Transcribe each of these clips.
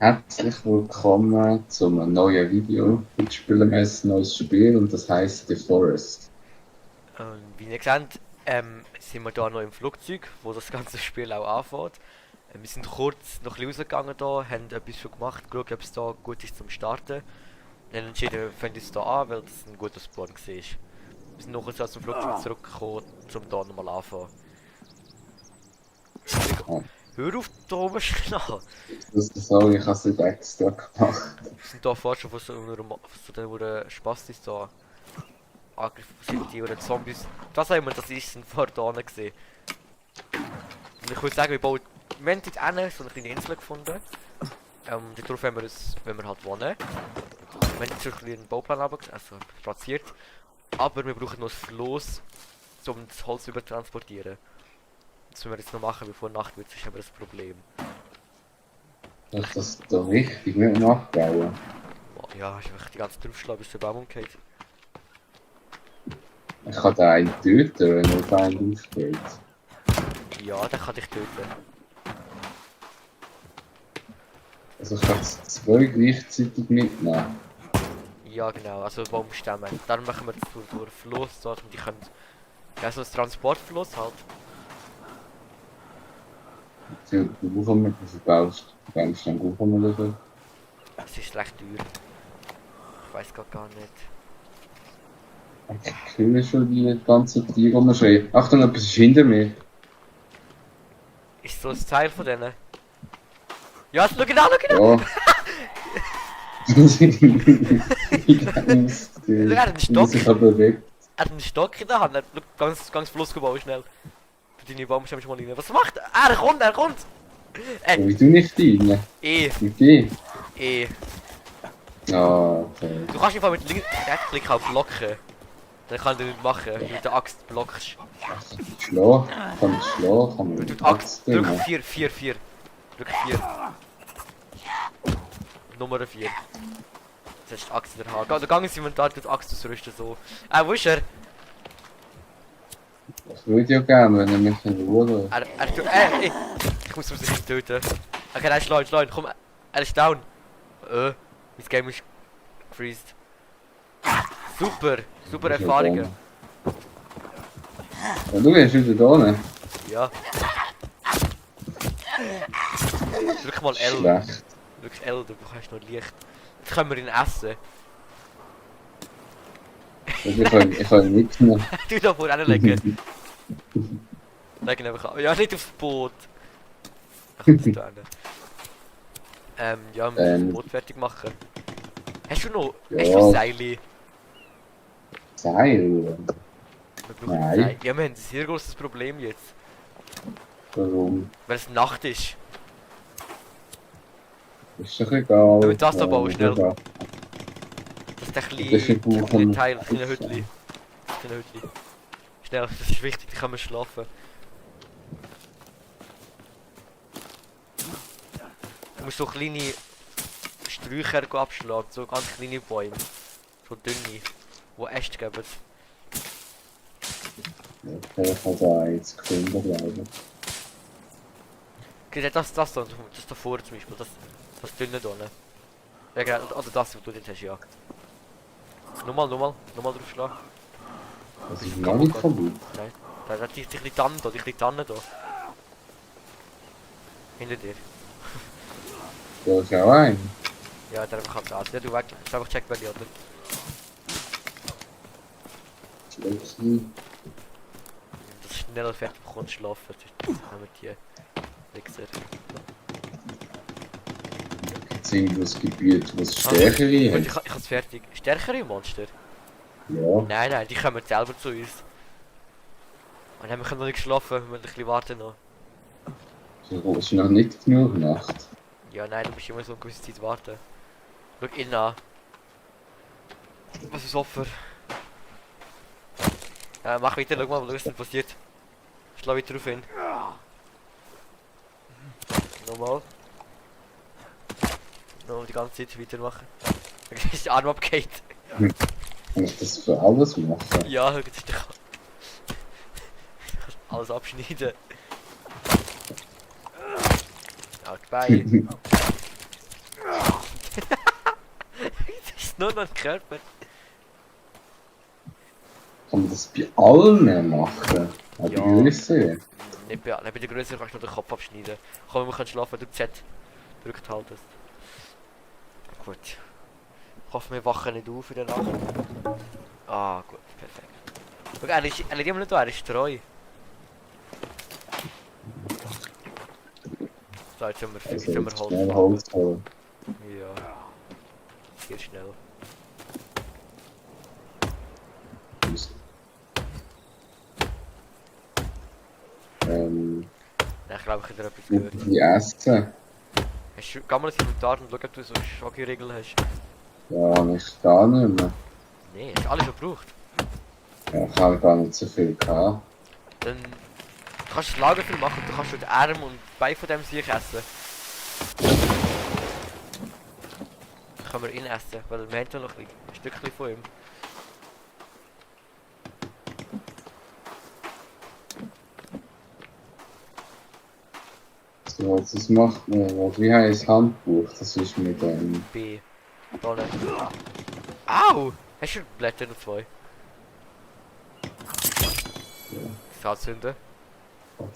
Herzlich willkommen zu einem neuen Video. Heute spielen wir ein neues Spiel und das heisst The Forest. Wie ihr seht, sind wir da noch im Flugzeug, wo das ganze Spiel auch anfängt. Wir sind kurz noch ein bisschen rausgegangen da, haben etwas schon gemacht, geschaut, ob es da gut ist zum Starten. Und dann entschieden, wir fangen jetzt hier an, weil das ein guter Spawn war. Wir sind noch aus dem Flugzeug zurückgekommen, um hier nochmal anfangen. Ja, Hör auf, da oben schnell! das ist so, ich habe es nicht extra gemacht. Wir sind da fast schon von so den Spastis da angegriffen, sind die oder Zombies. Das haben wir, das ist ein vor da gesehen. Und ich würde sagen, wir haben dort hinten so eine kleine Insel gefunden. Darauf haben wir es, wenn wir halt wohnen. Wir haben jetzt schon ein bisschen einen Bauplan also platziert. Aber wir brauchen noch ein Floß, um das Holz zu transportieren. Das müssen wir jetzt noch machen, bevor Nacht wird, sonst haben wir ein Problem. Dass das da richtig nicht nachbauen. Boah, ja, ich will die ganze Zeit draufschlagen, bis der Baum umgeht. Ich kann den einen töten, wenn er auf einen aufgeht. Ja, den kann ich töten. Also ich kann zwei gleichzeitig mitnehmen. Ja, genau, also Baumstämme. Darum machen wir das durch Floß dort und die können. Ja, so ein Transportfloß halt. Wie viel kommen wir verbaust? Denkst du, wie kommen wir so? Es ist recht teuer. Ich weiß gar nicht. Ich höre schon die ganze Tiere rumschreien. Achtung, etwas ist hinter mir. Ist so ein Teil von denen? Ja, schau ihn an, schau ihn an! Ja. Er hat einen Die Stock. sich aber bewegt. Er hat einen Stock in der Hand. Er hat ganz Flussgebau schnell. Für deine Baumstämme schon mal rein. Was macht er? Er kommt, er kommt! Wie du nicht rein? E, Mit dir? E. Ah, okay. Du kannst einfach mit Rechtsklick auf blocken. Dann kann er nicht machen, wenn du mit der Axt blockst. Schlagen? Kann ich schlagen? Kann Du man mit Axt. Drück nehmen? 4, 4, 4. Drück 4. Nummer 4. Das ist die Axt in der Hand. Der Gang ins Inventar, die Axt ausrüsten so. Wo ist er? Ich würde ja gerne, wenn er mich in Ruhe lässt. Ey, ich muss ihn töten. Okay, nein, schleun, komm, er ist down. Mein Game ist gefreezed. Super Erfahrungen. Ja, du bist wieder da, ne? Ja. Drück mal L. Schlecht. Drück L, du brauchst noch Licht. Jetzt können wir ihn essen. Also ich kann ihn mitnehmen. Du da vorne legen. Leg ihn einfach an. Ja, nicht aufs Boot. Ach, das da hinten. Ja, wir müssen das Boot fertig machen. Hast du noch? Ja. Hast du Seile? Seil? Wir brauchen Nein. Seile. Ja, wir haben ein sehr großes Problem jetzt. Warum? Weil es Nacht ist. Ist doch egal. Wenn wir das da bauen, schnell. egal. Das ist der Das ist kleine ein Teil, kleine Hütli. Kleine Hütli. Schnell, das ist wichtig, da kann man schlafen. Du musst so kleine Sträucher abschlagen, so ganz kleine Bäume. So dünne, die Äste geben. Okay, ich habe da jetzt gefunden, glaube ich. Okay, das da vorne zum Beispiel, das dünne da. Ne? Ja, genau, oder das, was du jetzt hast, ja. Nochmal draufschlagen. Das ist noch nicht kaputt. Nein, da die kleine Tanne da, die kleine Tanne da. Hinter dir. Da ist auch ein. Ja, der einfach abladen. Ja, du weg, ist einfach check, wer die hat. Schlecht. Das schneller fertig bekommst, schlafen. Sonst haben wir die Wichser. Gibt es irgendwas Gebiet, was Gut, stärkere ich hat? hab's fertig. Stärkere Monster? Ja. Nein, die kommen selber zu uns. Und dann können wir noch nicht schlafen, wir müssen ein bisschen warten noch. Es ist noch nicht genug Nacht. Ja, nein, du musst immer so eine gewisse Zeit warten. Schau ihn an. Was ist Opfer? Mach weiter, schau mal, was denn passiert. Schlag weiter auf ihn. Nochmal. Noch die ganze Zeit weitermachen. Dann ist der Arm abgeht. Kann ich das für alles machen? Ja, das ist doch. Alles abschneiden. Ja, Bein. nur noch ein Körper. Kann man das bei allen machen? Auch bei Ja. Größe? Nicht bei allen. Bei der Größe kannst du nur den Kopf abschneiden. Komm, wir können schlafen, du Z drückt haltest. Gut. Ich hoffe, wir wachen nicht auf in der Nacht. Ah, gut, perfekt. Schau, er ist immer nicht da, er ist treu. So, jetzt sind wir, Also jetzt Holz schnell bauen. Holz holen. Ja, sehr schnell. Nein, ich glaube, ich habe etwas gehört. Wie essen? Hast du, geh mal ins Inventar und schau, ob du so Schocki-Regel hast. Ja, nicht gar nicht mehr. Nee, hast du alles schon gebraucht. Ja, ich habe gar nicht so viel gehabt. Dann du kannst du das Lagerfeuer machen, du kannst den Arm und die Beine von dem Sieg essen. Dann können wir ihn essen, weil wir haben ja noch ein Stückchen von ihm. So, das macht man. Wie heißt Handbuch? Das ist mit B. Rolle. Au! Hast du Blätter noch zwei? Das anzünden.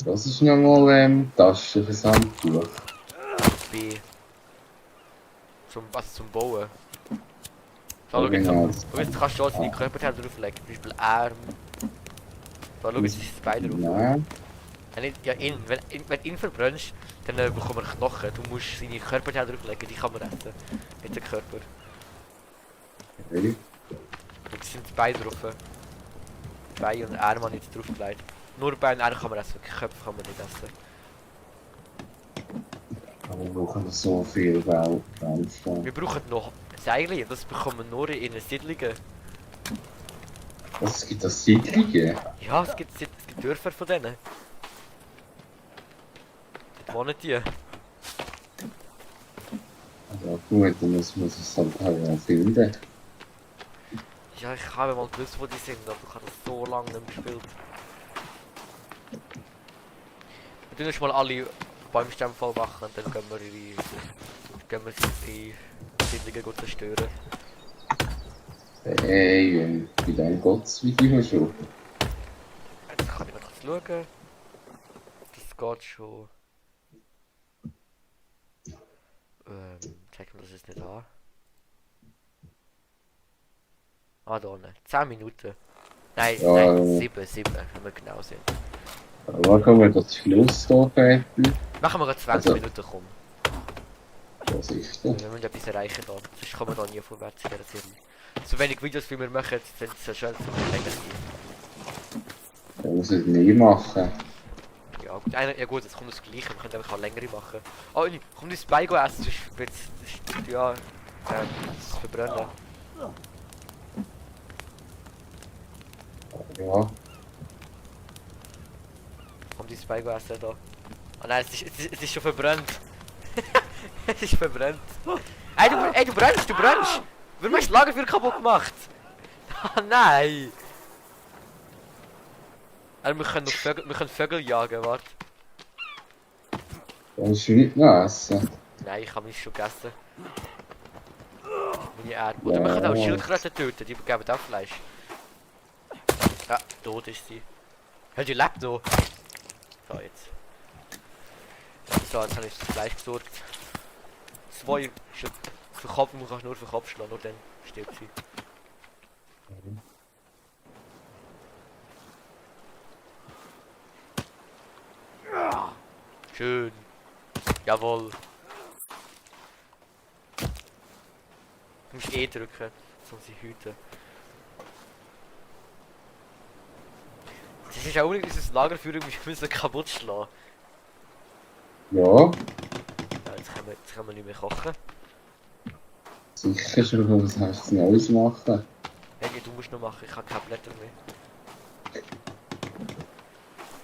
Was ist nochmal Tasche fürs Handbuch? B. Zum Bauen. So, Ja, schau jetzt, genau. jetzt kannst du seine Körperteile drauflegen. Zum Beispiel Arm. So, schau jetzt ist das Bein drauf. Nein. Ja, wenn ihn verbrennst, dann bekommt er Knochen. Du musst seine Körperteile drauflegen, die kann man essen. Mit dem Körper. Okay. Und es sind die Beine drauf. Beine und Arme habe ich jetzt draufgelegt. Nur Beine und Arme kann man essen, Köpfe kann man nicht essen. Aber wir brauchen so viel Baustein. Wir brauchen noch Seile, das bekommen wir nur in den Siedlungen. Was gibt das Siedlungen? Ja, es gibt Dörfer von denen. Dort wohnen die. Ja gut, dann muss man es halt auch finden. Ja, ich habe mal gewusst, wo die sind, aber ich habe das so lange nicht mehr gespielt. Wir tun jetzt mal alle Bäumstämme voll machen und dann gehen wir in die Siedlungen zerstören. Hey, wie lange geht's Video schon? Jetzt kann ich noch kurz schauen. Das geht schon. Zeig mir das jetzt nicht an. Ah, da unten. 10 Minuten. Nein, Ja, nein, 7, wenn wir genau sind. Machen wir das Schluss hier fertig? Machen wir gerade 20 Also- Minuten kommen. Ja, sicher. Wir müssen etwas erreichen da. Sonst kommen wir da nie vorwärts in dieser Serie. So wenig Videos wie wir machen, sind es schon länger sein. Da muss ich nie machen. Ja gut, ja gut, jetzt kommt das Gleiche, wir können einfach auch längere machen. Oh, komm das Bein essen, sonst wird es, ja, das verbrennen. Ja. Komm das Bein essen da. Oh nein, es ist schon verbrannt. Es ist verbrannt. Ey, du brennst! Warum hast du das Lagerfeuer kaputt gemacht? Oh nein! Also, wir können Vögel jagen, warte. Kannst du nicht noch essen? Nein, ich habe mich schon gegessen. Meine Erde. Oder wir können auch Schildkröten töten, die geben auch Fleisch. Ja, tot ist sie. Hör, die lebt noch. So, jetzt. So, jetzt habe ich das Fleisch gesorgt. 2 für Kopf, man kann nur für Kopf schlagen, nur dann stirbt sie. Schön. Jawohl. Du musst E drücken, um sie zu hüten. Das ist auch nicht unser Lagerfeuer, wir müssen kaputt schlagen. Ja, Ja, jetzt können wir nicht mehr kochen. sicher schon, was hast du Neues machen? Hey, du musst noch machen, ich habe keine Blätter mehr.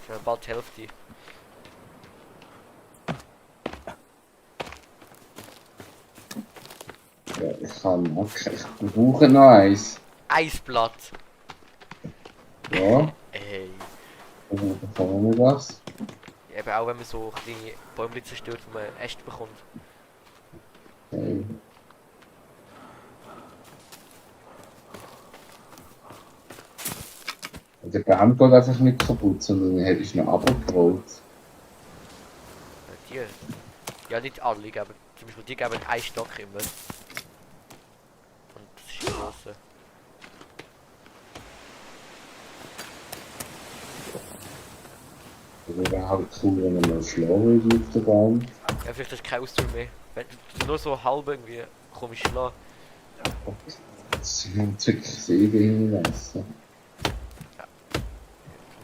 Ich habe bald die Hälfte. Ja, ich kann noch. Ich brauche noch eins. Eisblatt! Ja, Ey. dann bekommen wir das. Eben auch wenn man so kleine Bäume zerstört, wo man Äste bekommt. Hey. Der Baum geht einfach nicht kaputt, sondern er ist noch abgerollt. Die. Ja, nicht alle geben. Zum Beispiel die geben einen Stock immer. Und das ist die grosse. Also wäre halt cool, wenn man mal schlagen würde auf den Baum. Ja, vielleicht ist kein Ausdauer mehr. Wenn du nur so halb irgendwie komisch schlagen. Das sind wirklich Säge hinlassen. Du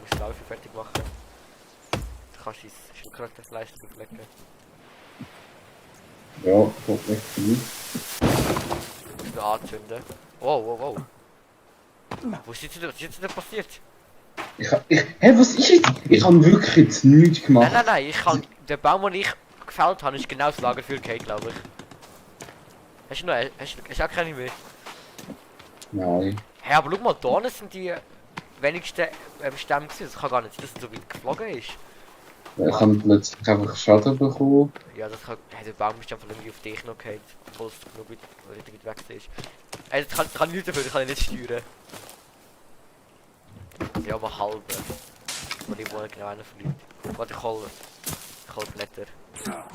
musst die Laufe fertig machen. Du kannst dein Schildkrötenfleisch drauflegen. Ja, kommt nicht viel. Du musst noch anzünden. Wow, wow, wow. Was ist jetzt denn passiert? Hä, was ist jetzt? Ich habe wirklich jetzt nichts Nein, gemacht. nein, nein, ich kann. Der Baum, den ich gefällt habe, ist genau das Lager für Kate, glaube ich. Hast du noch. Hast du auch keine mehr? Nein. Hey, aber schau mal, da hinten sind die wenigsten Stämme gewesen. Das kann gar nicht sein, dass es so weit geflogen ist. Ich habe plötzlich einfach Schaden bekommen. Ja, das kann. Hey, der Baum ist einfach irgendwie auf dich noch gehalten, obwohl es genug richtig weit weg ist. Ey, das kann ich nicht dafür, das kann ich nicht steuern. Ja, aber halbe. Und ich wohne genau einer verliert. Warte, ich hol Blätter. Wir haben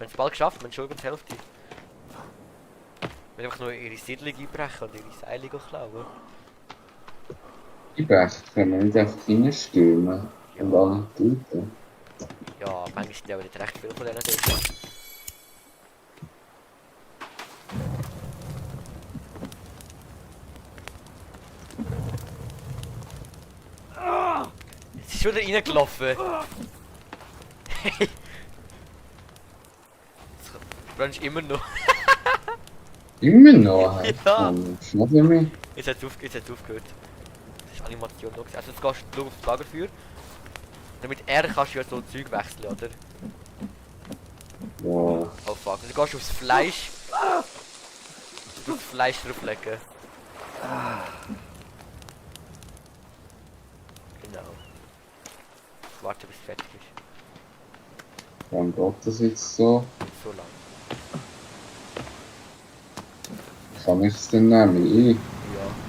es bald geschafft, wir haben schon über die Hälfte. Wir einfach nur ihre Siedlung einbrechen und ihre Seile klauen. Die Bächte können wir nicht einfach reinstürmen. Ja. Und alle töten. Ja, manchmal sind ja aber nicht recht viele von denen dort. Es ist schon wieder reingelaufen. Hey. Du brennst immer noch. Immer noch halt. Ja. Schnappen mich. Jetzt hat es aufgehört. Das ist Animation noch. Also jetzt gehst du aufs Lagerfeuer. Damit R kannst du ja so Zeug wechseln, oder? Ja. Oh fuck. Und dann gehst du aufs Fleisch. Du das Fleisch drauflegen. Genau. Warte bis es fertig ist. Wann geht das jetzt so? So lang. Kann ich es denn nehmen? Ja.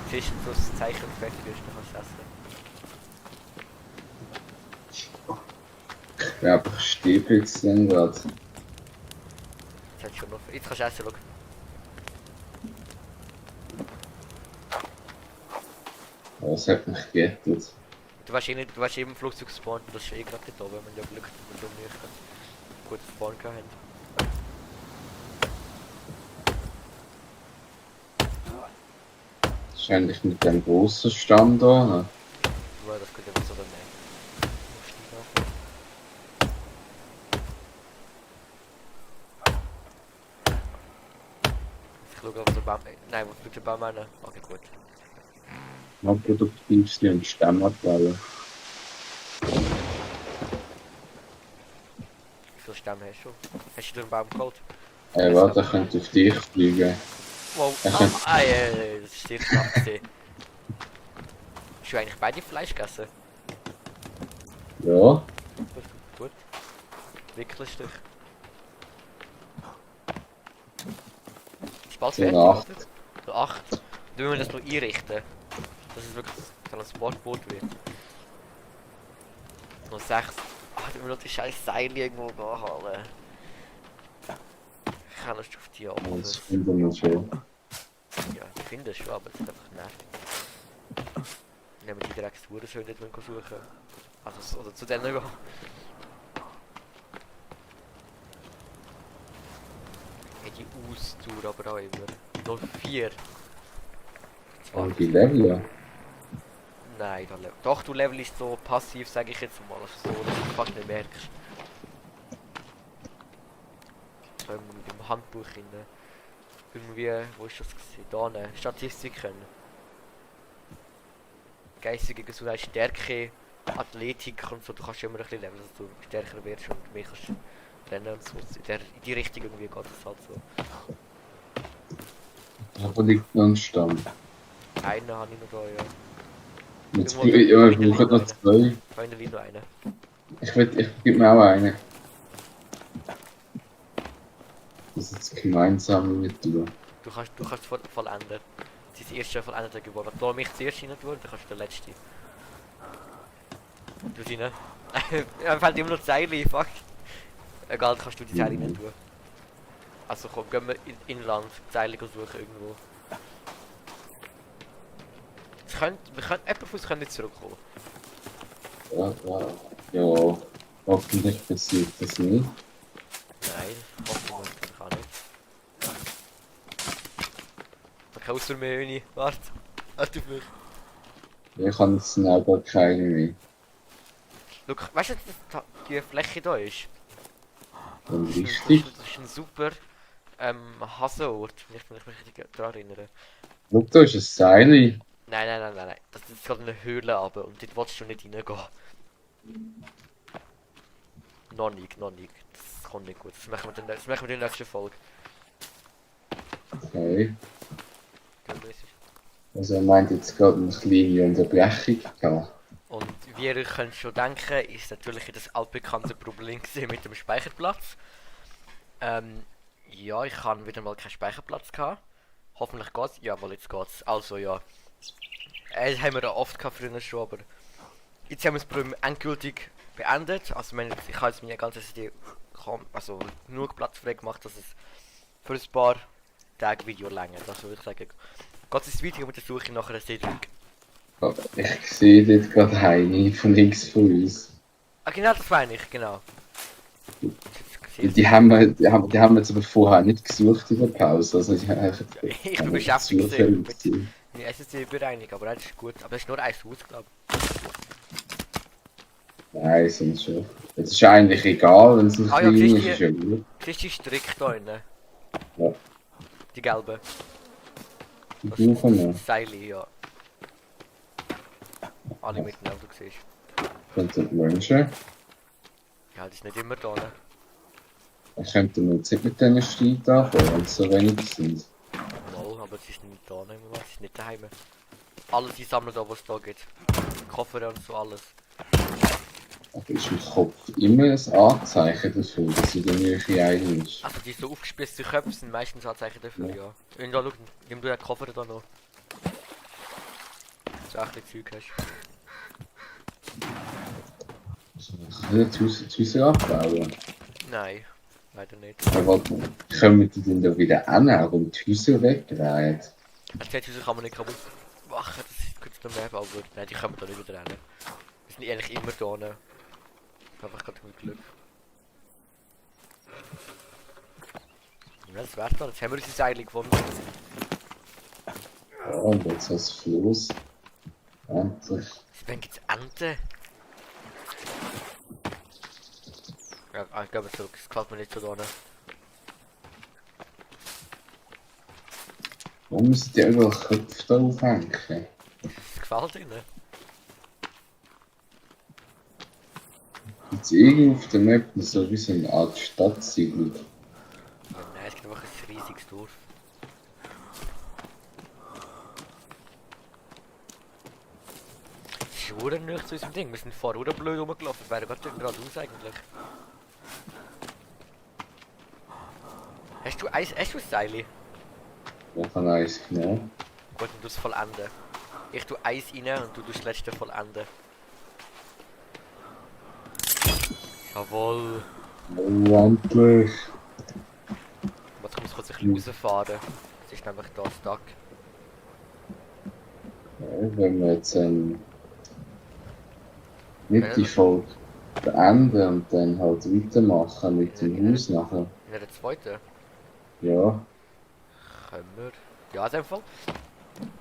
Siehst du, so das Zeichen fertig ist, dann kannst du es essen. Ich glaube, ich sterbe jetzt dann gerade. Das hat schon noch. Jetzt kannst du essen, schau. Oh, es hat mich gerettet. Du weißt eh nicht, du weißt eben im Flugzeug gespawnt, das ist eh gerade da oben, wenn du Glück hast, wenn du nicht gut Spawn gehabt haben. Wahrscheinlich mit dem grossen Stamm da. Ne? Ja, das könnte man so nehmen. Ich schaue auf den Baum. Nein, wo fliegt der Baum rein? Okay, gut. Am produktivsten und Stammabteile. Wie viele Stämme hast du? Hast du den Baum geholt? Warte, er könnte auf dich fliegen. Wow, das ist sehr knapp gesehen. Hast du eigentlich beide Fleisch gegessen? Ja, Gut, gut. Wickelst dich. Ist bald so fertig, eine 8. oder? So 8. Dann müssen wir das noch einrichten. Dass es wirklich ein Transportboot wird. Noch 6. Ach, dann müssen wir noch die scheiß Seile irgendwo nachholen. Ich kann nicht auf die Abend. Das finden wir schon. Ja, ich finde es schon, aber es ist einfach nervig. Nehmen wir die direkt Touren schön dort suchen. Also, oder zu denen gehen. Ja, die Austour aber auch immer. 04. Oh, die Level. Nein, doch, du levelst so passiv, sage ich jetzt mal. Also so, dass du fast nicht merkst. So im Handbuch rein. Irgendwie, wo ist das gesehen? Da ne, Statistiken. Geistige Gesundheit, Stärke, Athletik und so. Du kannst immer ein bisschen leveln, dass du stärker wirst und mehr kannst rennen und so. In die Richtung irgendwie geht es halt so. Aber liegt noch ein Stamm. Einen habe ich noch da, ja. Jetzt, Irgendwo- ja, ich irgendwo brauche noch liegt 2. Feinde liegt noch einen. Ich gebe mir auch eine. Das ist jetzt gemeinsam mit dir. Du kannst vollenden. Das ist das erste vollendete geworden. Da mich zuerst rein tun, dann kannst du der letzte. Du rein. Ja, mir fällt immer noch Zeile, fuck. Egal, kannst du die Zeile nicht tun. Also komm, gehen wir in Inland, Zeile suchen irgendwo. Wir können, jemand von uns kann nicht zurückkommen. Ja, ja, hoffentlich passiert das nicht. Nein, hoffen wir, kann nicht. Okay, ausser mir Öni, warte. Warte auf mich. Ich habe jetzt selber keine mehr. Schau, weißt du, dass die Fläche da ist? Dann Das ist richtig. das ist ein super Hasenort, wenn ich mich richtig daran erinnere. Schau, da ist ein Seil. Nein. Das ist gerade eine Höhle aber und dort willst du nicht reingehen. Noch nicht. Das kommt nicht gut. Das machen wir in der nächsten Folge. Okay. Gemäßig. Also er meint jetzt gerade eine kleine Unterbrechung gehabt. Und wie ihr könnt schon denken, ist natürlich das altbekannte Problem gewesen mit dem Speicherplatz. Ja, ich habe wieder mal keinen Speicherplatz gehabt. Hoffentlich geht's. Jawohl, jetzt geht's. Also ja. Das haben wir ja oft gehabt früher schon, aber jetzt haben wir das Problem endgültig beendet. Also ich habe jetzt meine ganze CD also genug Platz frei gemacht, dass es für ein paar Tage Video länger. Also würde ich sagen, geht es weiter mit der Suche nach einer Siedlung. Ich sehe dort gerade eine von links von uns. Ah genau, das meine ich, genau. Die haben wir jetzt aber vorher nicht gesucht in der Pause. Also Ich bin beschäftigt mit meiner SSD-Bereinigung, aber das ist gut. Aber es ist nur ein Haus, glaube ich. Nein, sind schon. Es ist eigentlich egal, wenn es ein kleiner ist. Ist ja gut. Siehst du die Strick da drinnen? Ja. Die gelben. Die Das brauchen wir. ist Seile, ja. Alle miteinander, du siehst. Das sind Menschen. Ja, das ist nicht immer da, ne? Dann könnten wir jetzt nicht mit diesen Streit anfangen, wenn es so wenig sind. Mal, aber es ist nicht da, ne? Es ist nicht daheim. Alles einsammeln da, was es da gibt. Koffer und so alles. Aber ist im Kopf immer ein Anzeichen dafür, dass in der Nähe eine ist. Also die so aufgespießten Köpfe sind meistens Anzeichen dafür, ja. Und da, schau, nimm du den Koffer da noch. Dass du echt ein Zeug hast. Kann ich das Haus abbauen? Nein, leider nicht. Aber warte, können wir die denn da wieder annehmen und die Häuser wegdrehen? Also die Häuser kann man nicht kaputt machen, das ist kurz noch mehr, aber nein, die können wir da nicht wieder rennen. Die sind eigentlich immer da, ne? Einfach gerade mit Glück. Ja, das wär's dann. Jetzt haben wir unsere Seile gefunden. Ja, und jetzt das Floß. Endlich. Deswegen gibt's Enten. Ja, ich glaube zurück. Das gefällt mir nicht so da, ne? Warum müssen die überall Köpfe da aufhängen? Das gefällt ihnen. Jetzt irgendwo auf der Map so wie so eine Art Stadtsiedlung. Ja, nein, es gibt einfach ein riesiges Dorf. Das ist verdammt nicht zu unserem Ding. Wir sind vorher verdammt blöd rumgelaufen. Das wäre geradeaus eigentlich. Hast du ein Seil? Wo kann eins genommen? Gut, dann tust du vollenden. Ich tue eins rein und du tust das letzte vollenden. Jawohl. Oh, endlich! Warte, ich muss kurz ein bisschen rausfahren. Es ist nämlich da stuck. Ja, wenn wir jetzt nicht die Folge beenden und dann halt weitermachen mit dem Haus nachher. In der zweiten? Ja, Können wir. Ja, in dem Fall.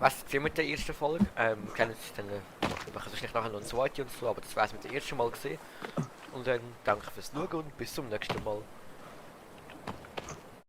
Was gesehen mit der ersten Folge? Kennen Sie dann. Wir machen wahrscheinlich nachher noch eine zweite und so, aber das war es mit der ersten Mal gesehen. Und dann danke fürs Schauen und bis zum nächsten Mal.